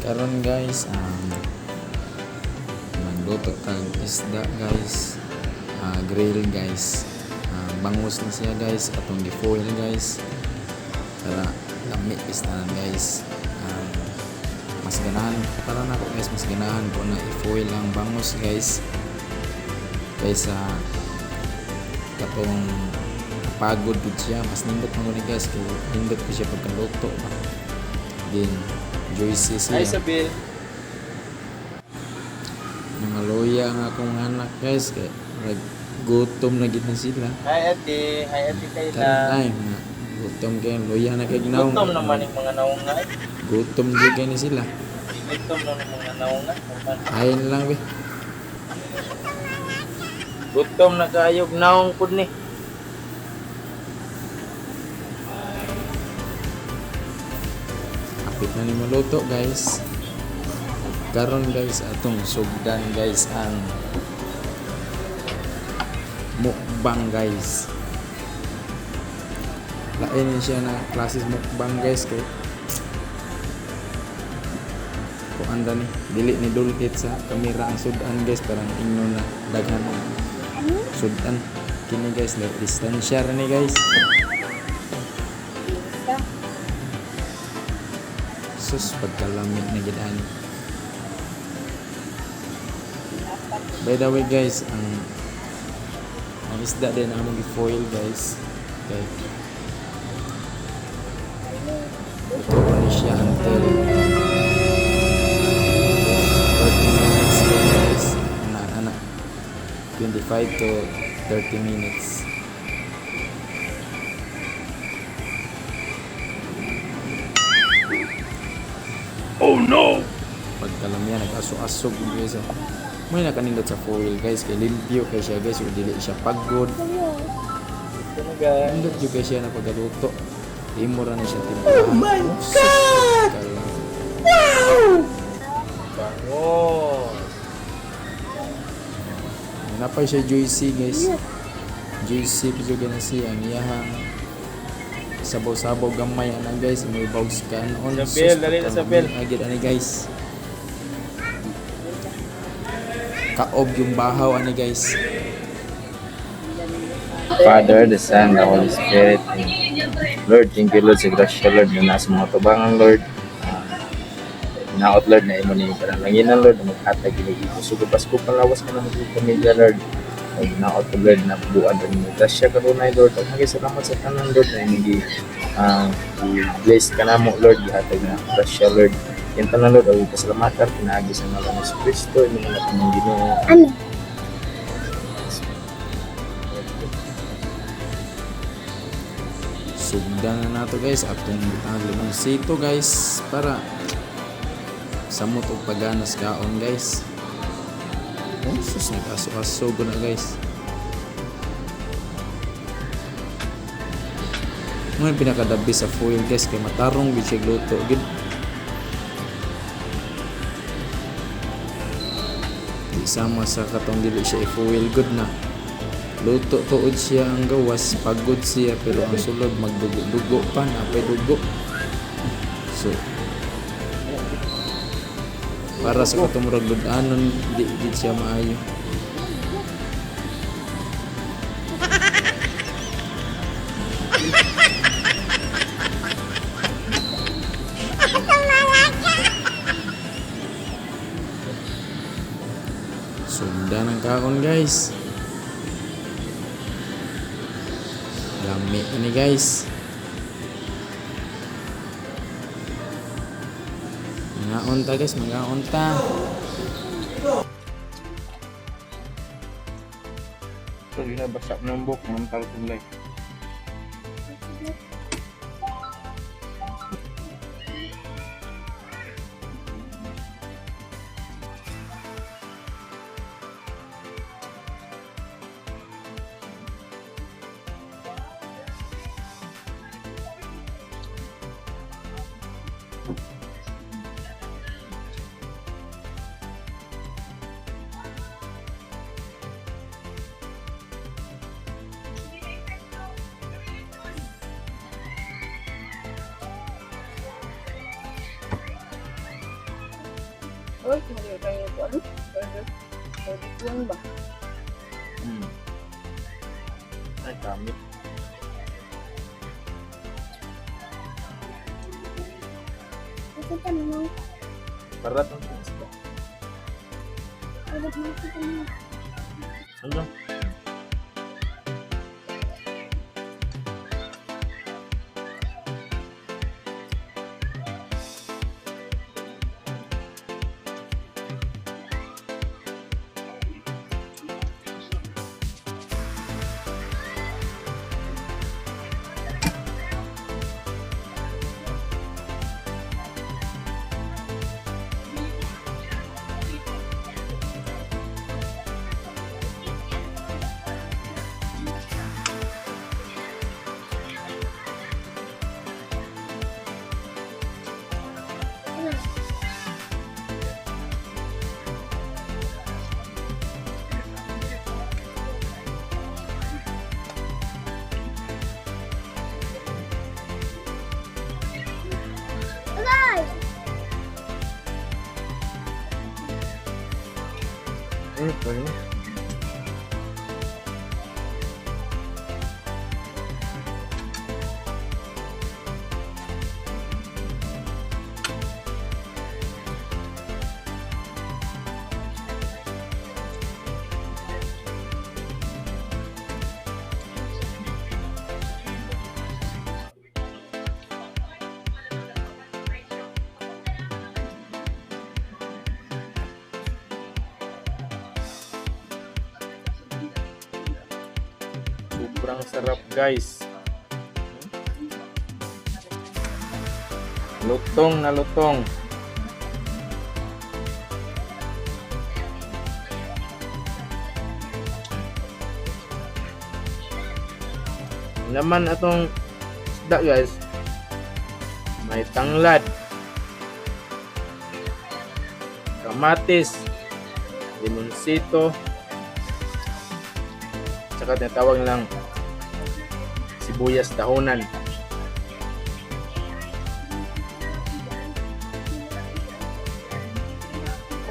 Karon guys, magluto tag isda, guys. Grill, guys. Bangus na siya, guys, atong gi-foil, guys. Para lami is tanan, guys. Mas ganahan para nako, guys, mas ganahan ko na i-foil ang bangus, guys, kaysa katong pagod gud siya. Mas nindot man ni, guys, kay nindot ko siya pagkaluto ba din, juicy siya. Hi, Isabel. Mga loya nga akong anak, guys, kay murag gutom na gid na sila. Hi, Ate. Hi, Ate Karon Kayla. Ay mga gutom kay loya na kay gnaw. Gutom naman yung mga naunga. Gutom jud kay ni sila. Gutom naman yung mga naunga. Ayon lang be. Gutom na kaayog naong pud ni. Hapit na ni maluto, guys. Karon guys, atong sugdan, guys, ang mukbang, guys. Lain ni siya na klase mukbang, guys, kay kuan ra ni, dili ni dulhit sa kamera ang sudan, guys, parang ingno na daghan ang sudan kini, guys. Like distansya ra ni, guys. Sus, pagkalamit na gid ani. By the way, guys, ang isda din among gi-foil, guys. Okay. Ito ni siya until 30 minutes din, guys. Ana ana 25 to 30 minutes. Oh no! Pagkalamian, nag-aso-aso guys, oh. May nakanindot sa foil, guys, kay limpyo kay siya, guys, ug dili siya pagod. Ito na, guys. Nindot jud kay siya na pagaluto. Imo ra na siya timplahan. Oh my God! Bango. Napay siya juicy, guys. Juicy pa jud na siya ang iyahang sabaw-sabaw gamay ana, guys, mo ibaws ka on. Isabel, dali na, Isabel. Agid ani, guys. Kaob yung bahaw ani, guys. Father, the Son, the Holy Spirit. Lord, thank you, Lord, sa grasya, Lord, na nasa mga tubangan, Lord. Naot, Lord, na imo ni panalanginan, Lord, na maghatag ini kusog ug Pasko palawas ka na mga pamilya, Lord. Ug naot, Lord, na buan rin mo grasya kanunay, Lord. Ug salamat sa tanan, Lord, na imong gi bless ka namo, Lord, gihatag na grasya, Lord. Yan tanan, Lord, ug pasalamatan pinaagi sa ngalan ni Kristo, imong anak ng Ginoo. Amen. Sugdan na nato, guys, atong butang limonsito, guys, para samot og paganas kaon, guys. Oh sus, nag-aso-aso na, guys. Mo pinakadabi sa foil, guys, kay matarong gid siya luto gid. Di sama sa katong dili siya i-foil good na luto tuod siya ang gawas, pagod siya, pero ang sulod magdugo-dugo pa, napay dugo. So para sa katong murag lud-anon, di gid siya maayo. Sundan ang kaon, guys. Lami ini, guys. Mangaon ta, guys, mangaon ta. Pag ginabasa ng book, ng kulay. Oy, mali kayo ko ano? Burger. Burger one ba? Ay, kami. Nakita mo. Barat ang isda. Nakita mo. Ano? Ano? Guys! Pwede na. Sobrang sarap, guys. Lutong na lutong. Laman atong isda, guys. May tanglad. Kamatis. Limoncito. Tsaka tinatawag lang sibuyas dahonan.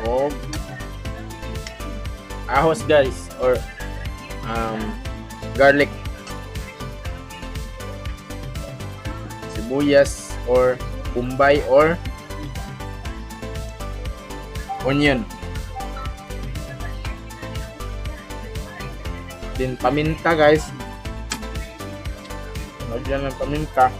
O ahos, guys, or garlic. Sibuyas or bombay or onion. Din paminta, guys. Lagyan ng paminta.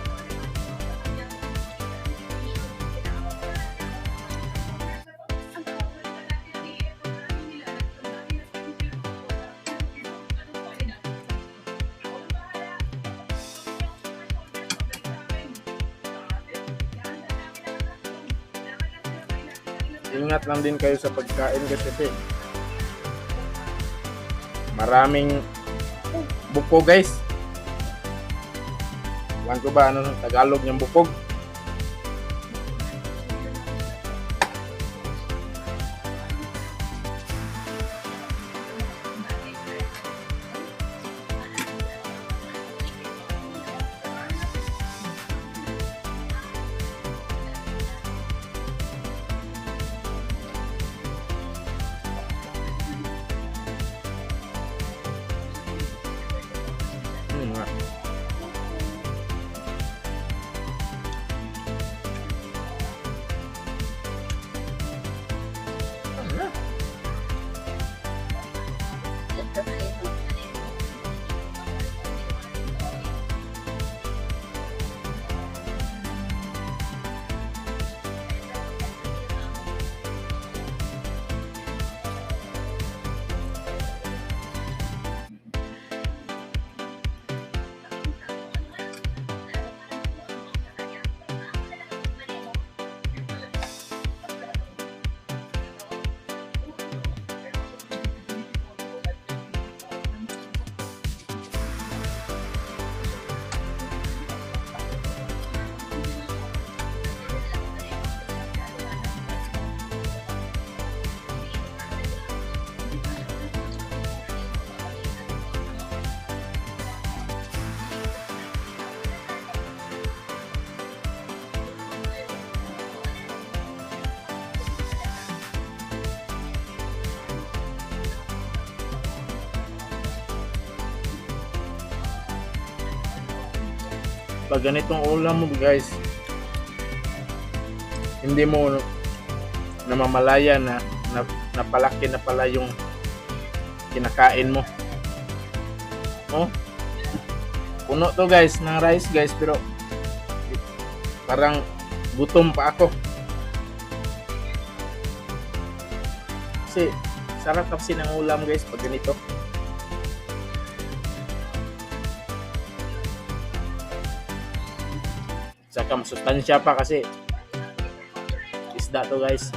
Ingat lang din kayo sa pagkain kasi te, maraming buko, guys. Ewan ko ba ano ang Tagalog ng bukog? Nga. Pag ganitong ulam mo, guys, hindi mo namamalaya na napalaki na pala yung kinakain mo. Oh. Puno to, guys, ng rice, guys, pero parang gutom pa ako. Kasi sarap kasi ng ulam, guys, pag ganito. Saka masustansya pa kasi isda to, guys.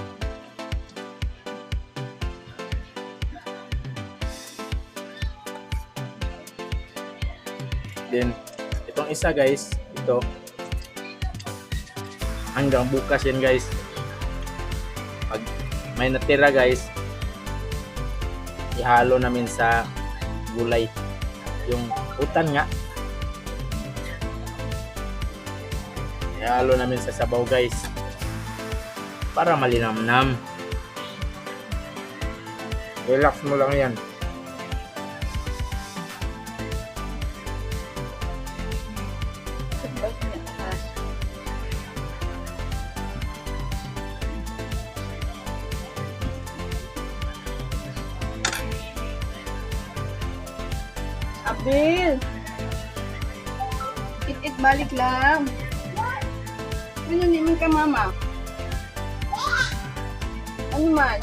Then, itong isa, guys, ito hanggang bukas yan, guys. Pag may natira, guys, ihalo namin sa gulay. Yung utan nga. Ihalo namin sa sabaw, guys. Para malinamnam. Relax mo lang yan. Sabay niya. Ah. Abil! It-it balik lang. Ano naman ka, mama? Ano man?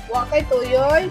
Wa kay tuyoy.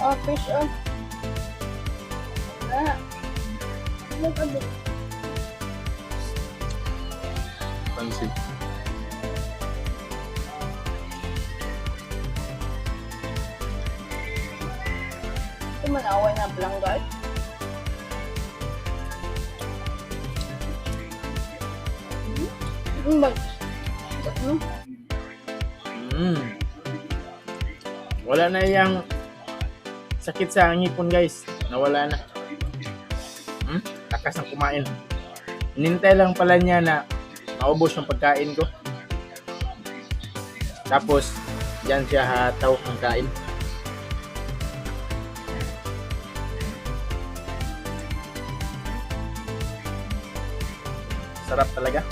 Oh, fish oh. Ah, Look a bit. Pansit. Ito manaway na blanggay. Ano ba? Ano? Wala na yung sakit sa ngipon, guys. Nawala na. Lakas ng kumain. Hinintay lang pala niya na maubos yung pagkain ko. Tapos, diyan siya hataw ng kain. Sarap talaga.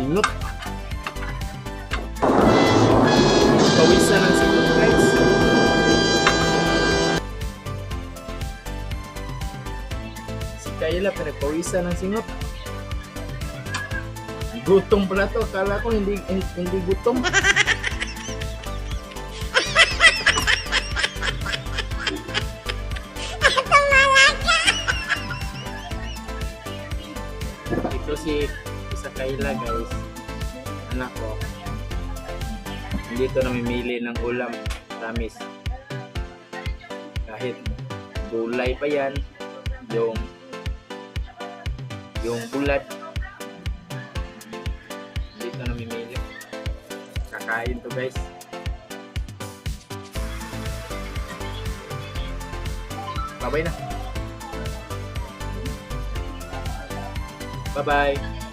Singot. Pawisan ang singot, guys. Si Kayla, pinagpawisan ng singot. Gutom pala to. Akala ko hindi hindi gutom. Ito si isa Kayla, guys. Anak ko. Hindi to namimili ng ulam. Promise. Kahit gulay pa yan, yung bulad. Hindi to namimili. Kakain to, guys. Bye-bye na. Bye-bye.